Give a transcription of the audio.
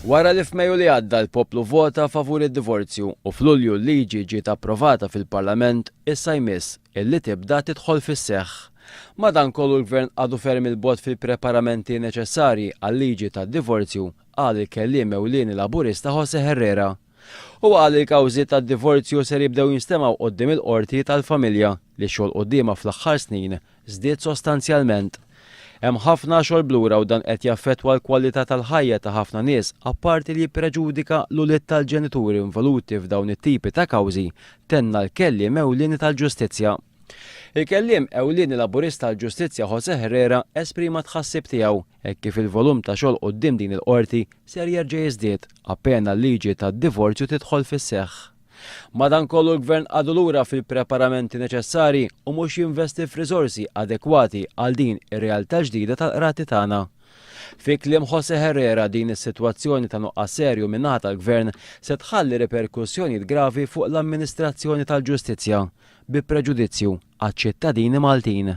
Wara li f'Mejju li għadda l-poplu vvota favur id-divorzju u f'Lulju l-liġi ġiet approvata fil-Parlament, issa jmiss illi tibda tidħol fis-seħħ. Madankollu l-Gvern għadu ferm 'il bogħod fil-preparamenti neċessarji għal-liġi tad-divorzju, qal il-kelliem ewlieni Laburista Jose Herrera. Huwa qal li l-kawżi tad-divorzju ser jibdew jinstemgħu quddiem il-Qorti tal-Familja li x-xogħol quddiemha fl-aħħar snin żdied sostanzjalment. Hemm ħafna xogħol b'lura u dan qed jaffettwa l-kwalità tal-ħajja ta' ħafna nies apparti li jippreġudika l-ulied tal-ġenituri involuti f'dawn it-tipi ta' kawżi, tenna l-kelliem ewlieni tal-Ġustizzja. Il-kelliem ewlieni Laburista għall-Ġustizzja José Herrera esprima t-tħassib tiegħu hekk kif il-volum ta' xogħol quddiem din il-Qorti ser jerġa' jiżdied appena l-liġi tad-divorzju tidħol fis-seħħ. Madankollu l-Gvern għadu lura fil-preparamenti neċessarji u mhux jinvesti f'riżorsi adekwati għal din ir-realtà ġdida tal-qrati tagħna. Fi kliem José Herrera din is-sitwazzjoni ta' nuqqas serju min-naħa tal-Gvern se tħalli riperkussjonijiet gravi fuq l-amministrazzjoni tal-ġustizzja, bi preġudizzju għaċ-ċittadini Maltin.